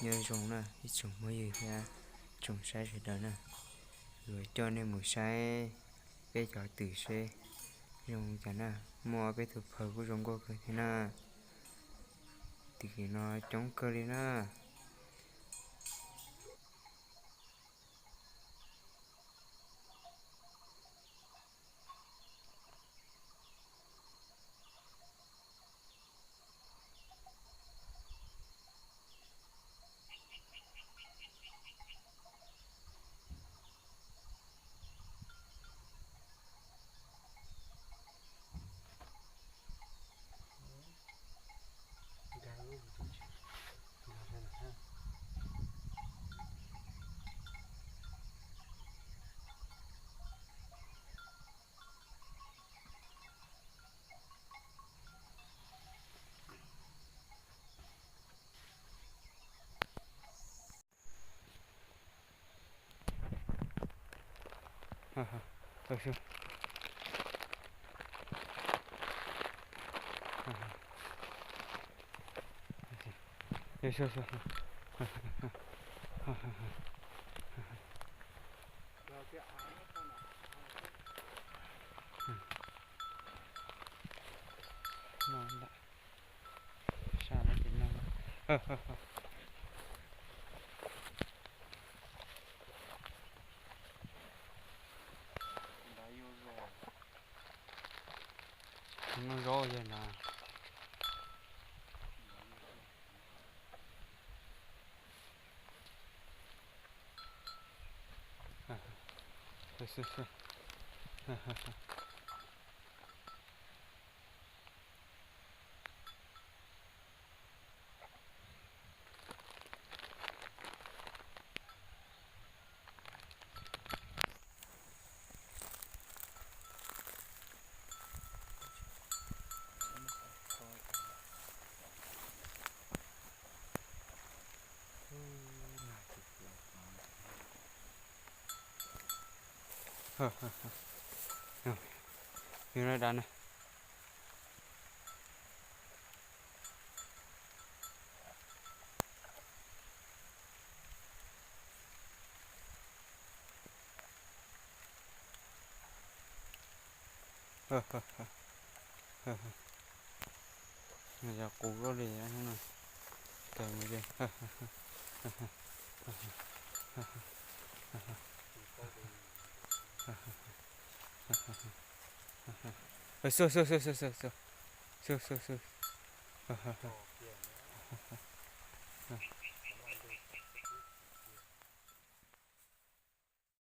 Nyob zoo na ib tsoom phooj ywg thiab tsoom saib sawv daws na, yuav coj nej mus saib peb cov twm seb zoo cas na. Muaj peb tus phaw kuj zoo nkauj kawg thiab na. Twm no coob kawg li na. Noj zaub yog na. Yog no dav na. Yog qus luaj li no. Kawg mus ze. Xu xu xu xu xu xu xu xu xu.